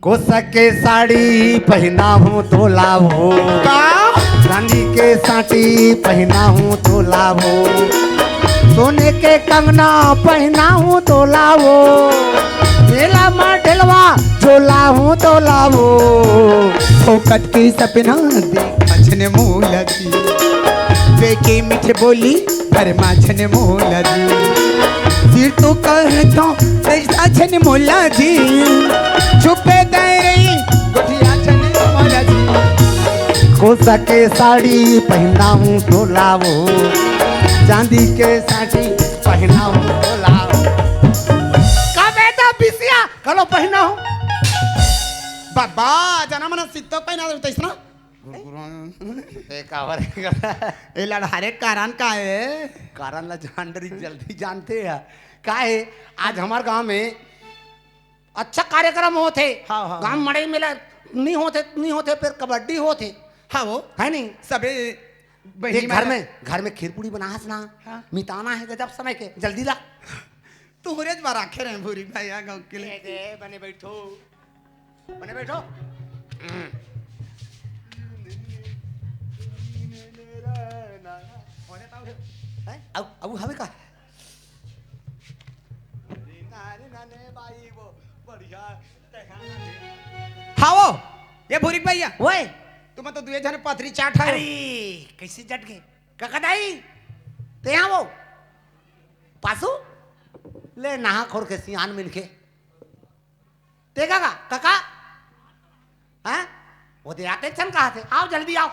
कोसा के साड़ी पहिनाहूँ तोला वो। का? चांदी के साटी पहिनाहूँ तोला वो। सोने के कंगना पहिनाहूँ तोला वो। मेला में ढेलवा झोलाहूँ तोला वो। फोकट के सपना देखा छन मोला जी। बेके मीठे बोली भरमा छन मोला जी। सिर तो कहता पैसा छन मोला जी। छुपे दे रही गोठिया छन मोला जी। कोसा के साड़ी पहिनाहूँ तोला वो। चांदी के साटी पहिनाहूँ तोला वो। का बेटा बिसिया कलो पहिनाहूँ। बाबा जना मना सित्तो पहिना तैसना। गुरगुरा। ए, काबर? ए लड़हारे कारण का हे? कारण ला जान डरी, जल्दी जानथे या। का हे, आज हमार गांव में अच्छा कार्यक्रम होथे। हाँ, हाँ, गांव हाँ। मड़ई मेला नहीं होथे, नहीं होथे, फिर कबड्डी होथे। हाँ वो। है नहीं? सबे देख, बहिनी घर माँ में, घर में खीर पूड़ी बनाहस ना। हाँ। मिताना हे गजब समय के, जल्दी ला। तोहरे ज बर राखे रहे भूरी भाई, आ गाँव के लिए। ए, दे, बने बैठो। बने बैठो। हैं? अब, अब हवे का? हाँ वो, ये भूरी भैया। ओए। तुम तो दुए झन पथरी चाट है। अरे, कैसे जट गए? काका दाई, ते यहाँ वो। पासू? ले नहा खोर के सियान मिनखे। ते काका, काका? हैं? वो दे आते छन कहा थे, आओ जल्दी आओ।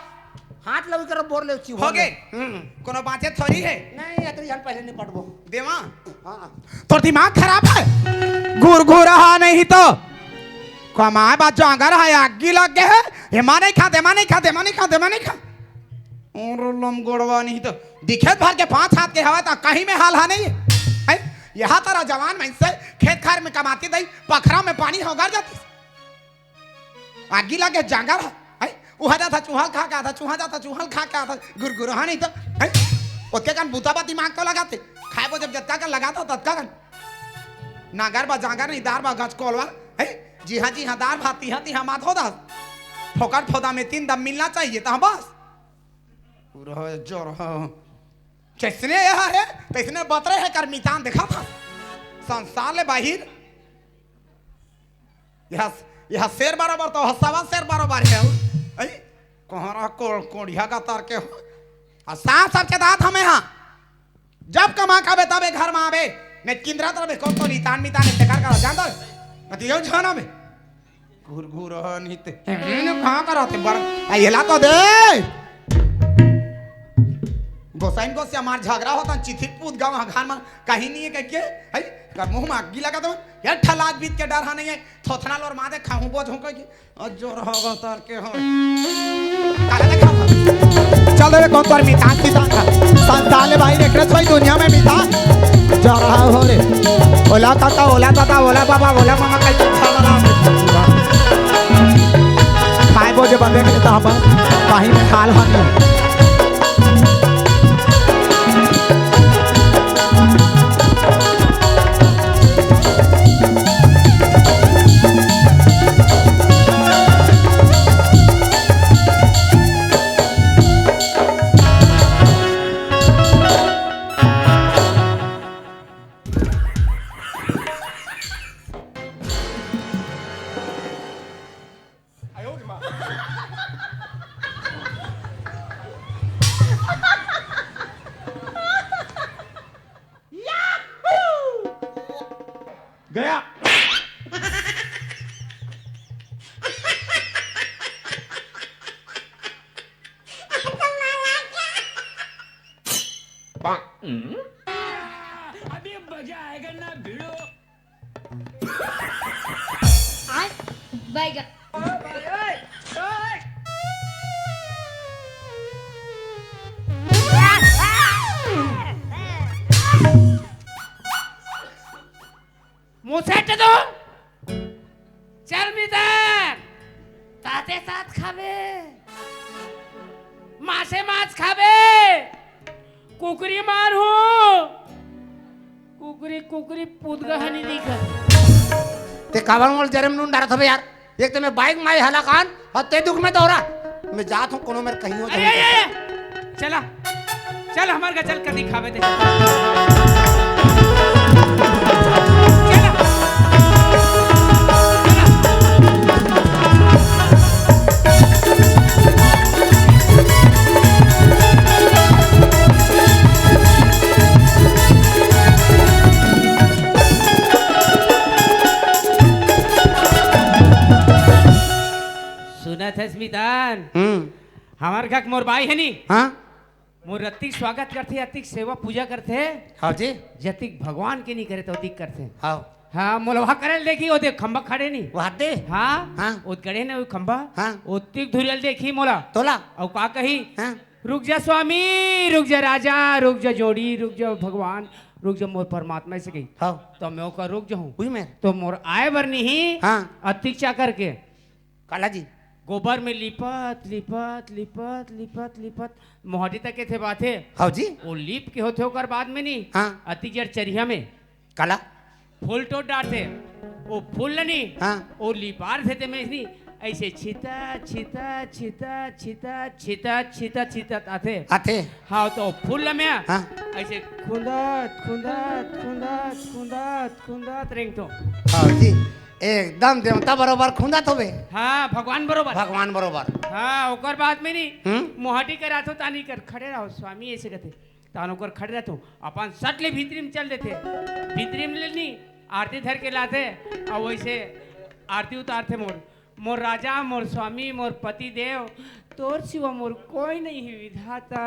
हाथ लगी करो बोर ले उची हो गे। हम्म। कोनो बाँचे थोड़ी हे। नहीं, अतरी हम पहले निपटबो। देवा? हाँ। तोर दिमाग खराब हे? घुर घुर हा नहीं तो। कमाए बा जांगर हा, आगी लग गे हे। एमा नहीं खा, तेमा नहीं खा, तेमा नहीं खा, तेमा नहीं खा। और लम गोड़वा नहीं तो। दिखेत भर के पाँच हाथ के हवा ता कहीं में हाल हा नहीं हे। हैं? यहाँ तारा जवान मनसे खेत खार में कमाती दई, पखरा में पानी होगर जाती। आगी लगे जांगर हा, हैं? उहा जाता चूहा खा के आता, चूहा जाता चूहा खा के आता, गुरगुरहा नहीं तो, हैं? ओतके कन बूता बा दिमाग तो लगाते, खाए बो जब जतका कन लगाता, ततका कन। नागर बा जांगर नहीं, दार बा गच कोलवा, हैं? जी हाँ, जी हाँ, दार भात, तिहा, तिहा मात होता। फोकट फोदा में तीन दम मिलना चाहिए, तो हम बस। पूरा जोर हा। जैसने यहाँ हे, तैसने बतरे हे कर मितान देखा था। संसार ले बाहिर। यह, यह शेर बराबर तो हवा सवा शेर बराबर हे। ऐ, कोहरा कोड़, कोड़िया का तार के हो। और सांस सब चेतात हमें हाँ। जब कमा खाबे तबे घर में आबे। नहीं किंद्रा तरह में कौन तो नितान मितान इंतकार करो। जान दो। मत यो जाना बे। घुर घुर नित। एने कहाँ का रहते बड़। आ, येला तो दे। गोसाइन गोसे हमार झगड़ा होता, चिथिर पूत गाँव हघान में कहीं नहीं है कह के, है? कर मुँह में आगी लगा दो। ये ठलाज बीत के डर हा नहीं है। थोथना लोर मादे खाऊं बोझ हूं कह के। अ, जोर हो गो तर के हो। काला देखा। चल रे, कौन तोर मितान पितान था? संतान ले भाई रे, एकरे छोई दुनिया में मितान। जोर हो रे। ओला काका, ओला दादा, ओला बाबा, ओला मामा, कहीं खाए बोझे बंदे के तो हम कहीं में हाल हनी। गया। अभी मजा आएगा ना भिड़ो। आज बैगन। मुसेट दो। चल मितान, ताते साथ खाबे, मासे माछ खाबे, कुकरी मार हो, कुकरी कुकरी पुदगा हनी दिखा। ते काबर मोल जरम नून डारत हबे यार? एक तो मैं बाइक माई हला कान और ते दुख में दोहरा। मैं जात हूँ कोनो मेर कहीं हो अरे, जाऊँ। अरे, अरे, चला, चल हमार का चल कदी खावे दे। चला। सुनत हस मितान? हम्म। हमार घर मोर बाई है नी? हाँ। मोर अतिक स्वागत करथे, अतिक सेवा पूजा करथे। हाँ जी। जतिक भगवान के नी करे, तो अतिक करथे। हाँ। हाँ, मोला वहाँ करे ल देखी, वो देख खंबा खड़े नी। वहाँ दे। हाँ। हाँ। वो खड़े ने वो खंबा। हाँ। वो तिक धुरियल देखी मोला। तोला। अउ का कही? हाँ। "रुक जा स्वामी, रुक जा राजा, रुक जा जोड़ी, रुक जा भगवान, रुक जा मोर परमात्मा" ऐसे कही। हाँ। तो मैं ओकर रुक जाऊँ। हुई मैं। तो मोर आए बर नहीं। हाँ। अतिक चा करके। काला जी। गोबर में लिपत, लिपत, लिपत, लिपत, लिपत, मोहटी तक के थे बात है। हाँ जी। वो लीप के होथे ओकर बाद में नी। हाँ। अतिक जर चरिया में। काला। फूल टोट डारथे, वो फूल ल नी, हाँ। वो लिपार थे ते में नी, ऐसे छिता, छिता, छिता, छिता, छिता, छिता, छिता आथे। आथे। हाँ, तो फूल ल में हाँ। ऐसे खुंदत, खुंदत, खुंदत, खुंदत, खुंदत रेंगथों। हाँ जी, एकदम देवता बरोबर खुंदत होबे। हाँ, भगवान बरोबर। भगवान बरोबर। हाँ, ओकर बाद में नी, हम्म? मोहाटी कराथों, तानी कर खड़े रहो, स्वामी ऐसे कथे। तान ओकर खड़े रहथों, अपन सट ले भीतरी में चल देथे। भीतरी में ले नी, आरती धर के लाथे, अउ वैसे आरती उतारथे, "मोर, मोर राजा, मोर स्वामी, मोर पति देव, तोर सिवा मोर कोई नहीं है विधाता।"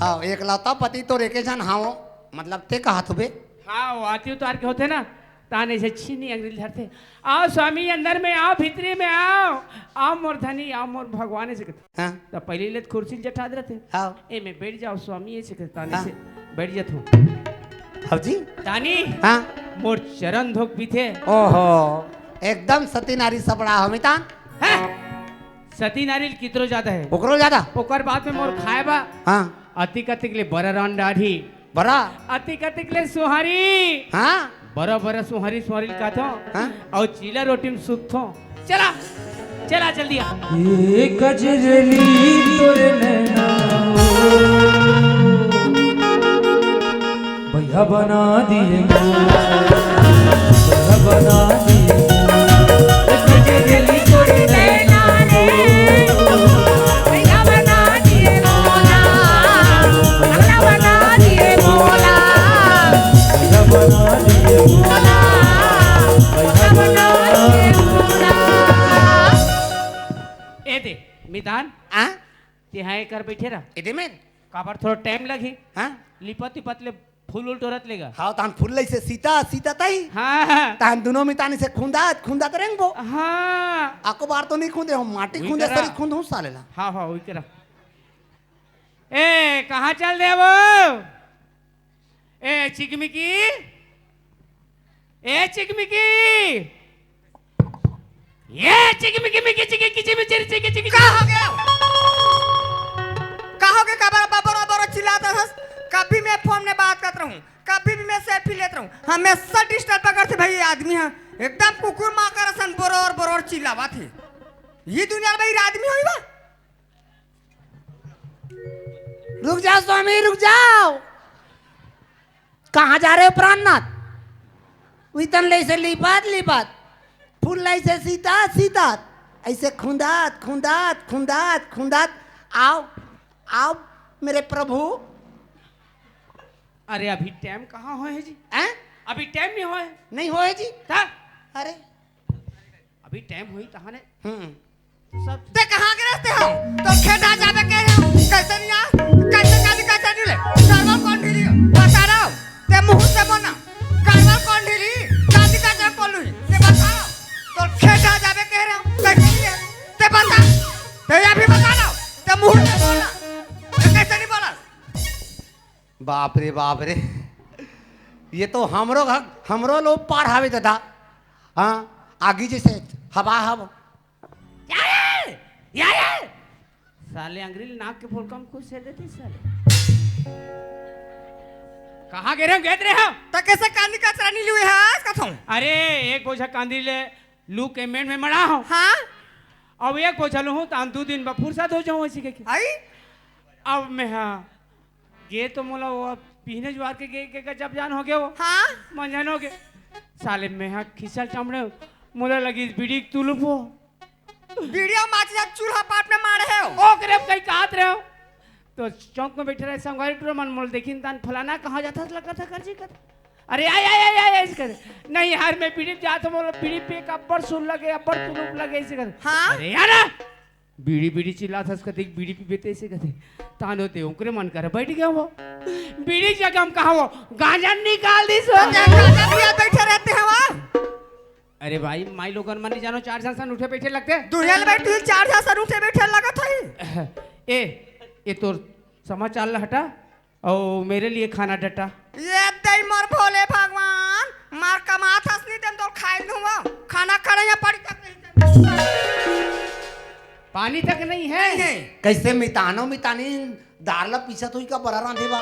हाँ, एकलौता पति तोर एके झन हावों, मतलब ते कहत होबे। हाँ, वो आरती उतार के होथे ना, ताने से छीनी अंगरी धरथे, "आओ स्वामी, अंदर में आओ, भीतरी में आओ, आओ मोर धनी, आओ मोर भगवान" ऐसे कथे। हाँ। त पहली ले त कुर्सी ल जठा दे रहथे। हाँ। "ए में बैठ जाओ स्वामी" ऐसे कथे, ताने हाँ। से बैठ जाथों। हाँ जी। तानी हाँ। मोर चरण धोक पीथे। ओहो, एकदम सती नारी सबड़ा हो मितान। हाँ। सती नारी ल कितरो ज्यादा है। ओकरो ज्यादा? ओकर बाद में मोर खाए बा। हाँ। अतिक अतिक ले बरा रान डाढ़ी। बरा। अतिक अतिक ले सुहारी। हाँ। बरा बरा सुहारी सुहारी ल खाथों। हाँ। अउ चीला रोटी में सुतथों। चला, चला जल्दी आ। ए कजरली तोरे नैना हो, भैया बना दिए मोला, भैया बना दिए मोला। ए कजरली तोरे नैना हो, भैया बना दिए मोला, भैया बना दिए मोला। ए दे, मितान, आ? ते हाँ एकर बैठे रह। ए दे मेर। काबर थोड़ा टाइम लगही। हाँ? लिपत लिपत ले फूल उल टोरत लेगा। हाँ, तान फूल लइसे सीता, सीता तई। हाँ, हाँ। तान दुनो मितान से खुंदात, खुंदात रेंगबो। हाँ। अकबार तो नहीं खुंदे हो, माटी वही खुंदे करा। सरी खुंद हूँ साले ला। हाँ, हाँ, वही करा। ए, कहाँ चल देबो? ए, चिकमिकी। ए, चिकमिकी। ए, चिकमिकी, मिकी, चिकी, किची, मिची, चिकी, चिकी। का हो गया? का हो गया? काबर बरोबर चिल्लात हस? कभी मैं फोन में बात करत रहूं, कभी भी मैं सेल्फी लेत रहूं, हमेशा डिस्टर्ब करथे भाई ये आदमी ह। एकदम कुकुर माकर असन बरोबर बरोबर चिल्लावत हे। ये दुनिया में भाई आदमी होई बा? रुक जाओ स्वामी, रुक जाओ। कहाँ जा रहे हो प्राणनाथ? उइतन ले से लिपात लिपात, फूल ले से सीतात सीतात, ऐसे खुंदात खुंदात खुंदात खुंदात। आओ, आओ मेरे प्रभु। अरे अभी टाइम कहाँ होए हे जी? हैं? अभी टाइम नहीं होय। नहीं होय जी। का? अरे, अभी टाइम होई तहाने। हम्म। सब ते कहाँ के रहते हो? तो खेत आ जाबे के रहे हो। कैसे नहीं आ? कैसे काली का चैनल है? गड़बड़ कौन ढीली हो? बता रहा हूँ। ते मुंह से बोलना। गड़बड़ कौन ढीली? काली का जब बोलू ही। ते बता रहा हूँ। तो खेत आ जाबे के रहे हो। कैसे नहीं है? ते बता। ते अभी बता रहा हूँ। ते मुंह से बोलना। ते कैसे नहीं बोला? बाप रे बाप रे, ये तो हमरो घर, हमरो लोग पार हावे दादा। हाँ, आगी जैसे हवा हव। या रे, या रे। साले अंग्रेज नाक के फोड़ कम खुश से देते साले। कहाँ गे रहे हो, गेत रहे हो? त कैसे कांदी कचरा नहीं लुए है आज कथों? अरे, एक बोझा कांदी ले लू के मेड़ में मड़ा हो। हाँ? अब एक बोझा लू हूँ, तो हम दो दिन में फुर्सत हो जाऊँ ऐसी के। आई? अब मैं हाँ, गे तो मोला वो पीने जुआर के गे, गे गजब जान हो गया वो। हाँ? मंजन हो गया। साले मैं हाँ खिसल चमड़े, मोला लगी बीड़ी तुलुप हो। बीड़िया माचिस चूल्हा पाट में मारे हो। ओकरे कहीं कहत रहे हो। तो चौक में बैठे रहे संगवारी टूरा मन मोल देखिन तान फलाना कहाँ जाता था लगा था कर जी कर। अरे आय आय आय आय ऐसे कर। नहीं यार मैं बीड़ी जात हूँ मोला बीड़ी पे एक अब्बड़ सुन लगे अब्बड़ तुलुप लगे ऐसे कर। हाँ? अरे यार बीड़ी बीड़ी चिल्लात हस कते बीड़ी पीबे तैसे कते। तानो ते ओकरे मन कर बैठ गया वो। बीड़ी जगह हम कहा वो गांजा निकाल दी सो। तो क्या गांजा पिया बैठे रहते हैं वहाँ? अरे भाई माई लोगन मन नहीं जानो चार झन सन उठे बैठे लगते। दुनिया में बैठ तू चार झन सन उठे बैठे लगत है। ए, ए तोर समाचार ला हटा। ओ मेरे लिए खाना डटा। ये दई मोर भोले भगवान, मार कमात हस नहीं तेम तो खाई लूंगा। खाना खड़े या पड़ी तक नहीं। पानी तक नहीं है। नहीं है। कैसे मितानो मितानी दार ला पीछा तो का बरा रांधे बा।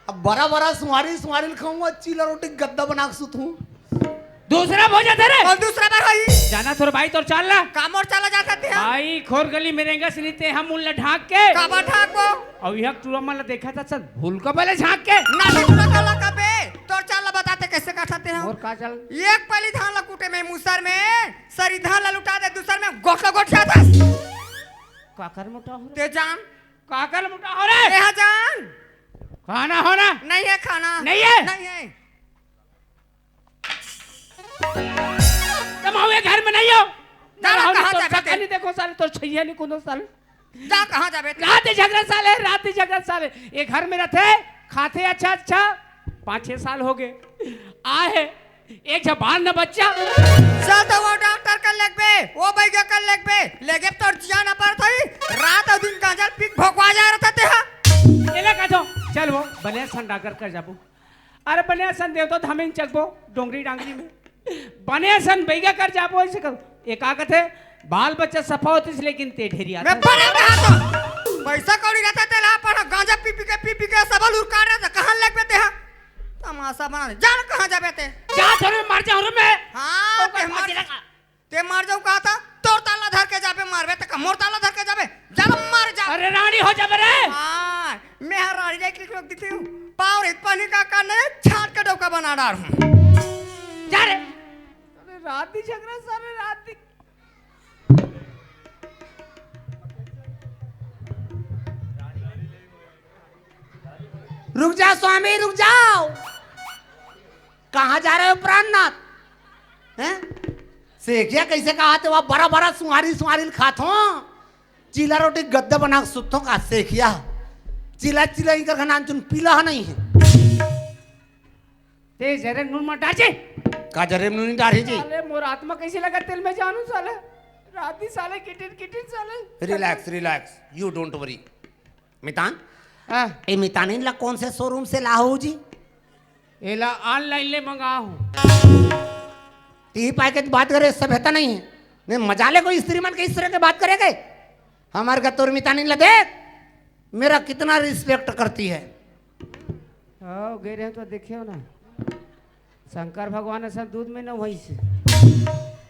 अब बरा बरा सुहारी सुहारी ल खाऊंगा, चीला रोटी गद्दा बना के सुतूं। दूसरा भोजन दे रे। और दूसरा बार होई। जाना तोर भाई तोर चाल ला। का मोर चाला जा सकते हैं? भाई खोर गली में रेंगा सिनी ते हम उन ला ढांक के। का बात ढांक वो? और यह टूरा मन ला देखा था सर भूल का पहले झांक के। ना भी टूरा का लगा बे। तोर चाल ला बताते कैसे काटते हैं? और का चाल? एक पली धान ला कूटे में मूसर में, सरी धान ला लुटा दे दूसर में गोठा गोठा था। काकर मोटा हो रे? ते जान। काकर मोटा हो रे? ते हा जान। खाना हो ना? नहीं है खाना। नहीं है? नहीं है। कमावे घर में नहीं हो। जा ना, कहाँ जाबे ते? नहीं देखो साले, तोर छैया नहीं कुनो साले। जा, कहाँ जाबे ते? रात ही झगड़ा साले, रात ही झगड़ा साले। ये घर में रहते, खाते अच्छा अच्छा। पाँच छह साल हो गए। आए, एक जबान न बच्चा। चल तो वो डॉक्टर कर लेगबे, वो बैगा कर लेगबे, लेगे तोर जिया न पर थई। रात और दिन गांजा पी के भोकवा जा रहता ते हा। एला कह दो, चल वो बनिया सन डॉक्टर कर जाबो। अरे बनिया सन देव तो धामिन चकबो, डोंगरी डांगरी में। बनिया सन बैगा कर जाबो ऐसे कर। एक आगत है, बाल बच्चा सफा होतिस लेकिन ते ढेरिया मैं था। बने कहा तो पैसा कौड़ी रहता तेला पर गांजा पी पी के, पी पी के सबल उरकार रहता, कहाँ लेगबे ते हा? तमाशा बना दे। जा कहाँ जाबे ते? जा थोड़े मर जाऊँ रे मैं। हाँ, तो ते कोई मर, फांसी लगा। ते मर जाऊ कहा था, तोर ताला धर के जाबे मारबे, ते का मोर ताला धर के जाबे? जा ना मर जा। अरे रानी हो जाबे रे। हाँ, मैं हर रानी जाके रोक दी थी। पावर इत पानी का कान नहीं, छाट के डौका बना डार हूँ। जा रे। अरे रात ही झगड़ा सारे रात ही। रुक जाओ स्वामी, रुक जाओ। कहाँ जा रहे हो प्राणनाथ? हैं? सेखिया कैसे कहा थे, वहाँ बड़ा बड़ा सुहारी सुहारी खात हो, चीला रोटी गद्दा बना के सुत हो का सेखिया? चीला चीला इनकर खाना अंचुन पीला नहीं है। ते जरे नून मत डार जे। का जरे नून नहीं डार जी? साले मोर आत्मा कैसे लगा तेल में जानू साले। राती साले किटिन किटिन साले। Relax, relax, you don't worry। मितान, हाँ। ए मितानिन ला कौन से शोरूम से लाहू जी? एला ऑनलाइन ले मंगाहू। ती पाए के बात करे, सभ्यता नहीं है। नहीं मजा ले कोई स्त्री मन के इस तरह के बात करे के। हमारे का तोर मितानिन ला देख, मेरा कितना रिस्पेक्ट करती है। आओ, गए रहे तो देखे हो ना, शंकर भगवान ऐसा दूध में न वही से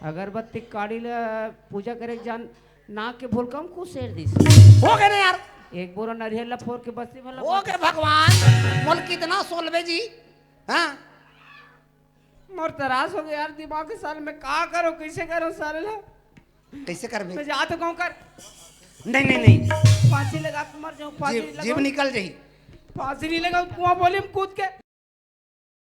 अगरबत्ती काड़ी ले पूजा करे के जान, नाक के भूल कम कुछ शेर दिस। हो गए ना यार। एक बोरा नरियल ला फोर के बस्ती में हो लगा। गए भगवान, मोल कितना सोलबे जी। हाँ। मोर तरास हो गया यार, दिमाग के साल में का करो, कैसे करो साले ला? कैसे करबे? मैं जात कहूँ कर। नहीं, नहीं, नहीं। फांसी लगा के मर जाऊँ, फांसी जीव, जीव लगाऊँ। निकल जाई। फांसी नहीं लगा, कुआं बोली में कूद के।